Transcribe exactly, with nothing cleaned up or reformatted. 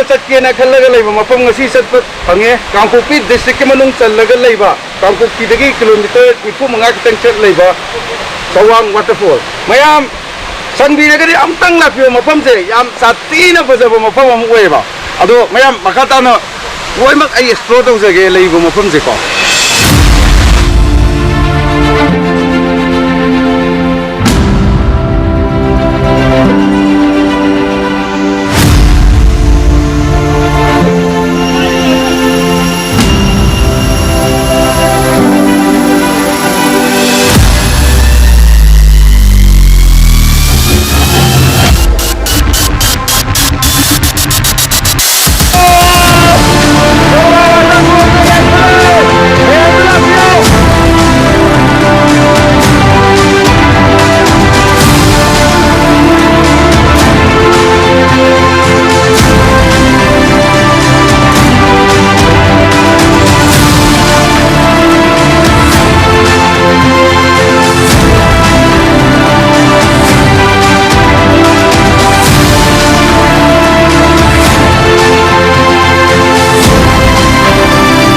ꯆꯠꯀꯦꯅ ꯈꯜꯂꯒ ꯂꯩꯕ ꯃꯐꯝ ꯉꯁꯤ ꯆꯠꯄ ꯐꯪꯉꯦ꯫ ꯀꯥꯡꯄꯣꯛꯄꯤ district ꯀꯤ ꯃꯅꯨꯡ ꯆꯜꯂꯒ ꯂꯩꯕ, ꯀꯥꯡꯄꯣꯛꯄꯤꯗꯒꯤ kilometre ꯅꯤꯐꯨ ꯃꯉꯥ ꯈꯤꯇꯪ ꯆꯠ ꯂꯩꯕ ꯆꯋꯥꯡ waterfall꯫ ꯃꯌꯥꯝ ꯁꯪꯕꯤꯔꯒꯗꯤ ꯑꯃꯨꯛꯇꯪ ꯂꯥꯛꯄꯤꯌꯣ꯫ ꯃꯐꯝꯁꯦ ꯌꯥꯝ ꯁꯥꯊꯤꯅ ꯐꯖꯕ ꯃꯐꯝ ꯑꯃ ꯑꯣꯏꯌꯦꯕ꯫ ꯑꯗꯣ ꯃꯌꯥꯝ ꯃꯈꯥ ꯇꯥꯅ ꯂꯣꯏꯅꯃꯛ ꯑꯩ explore ꯇꯧꯖꯒꯦ ꯂꯩꯕ ꯃꯐꯝꯁꯦꯀꯣ꯫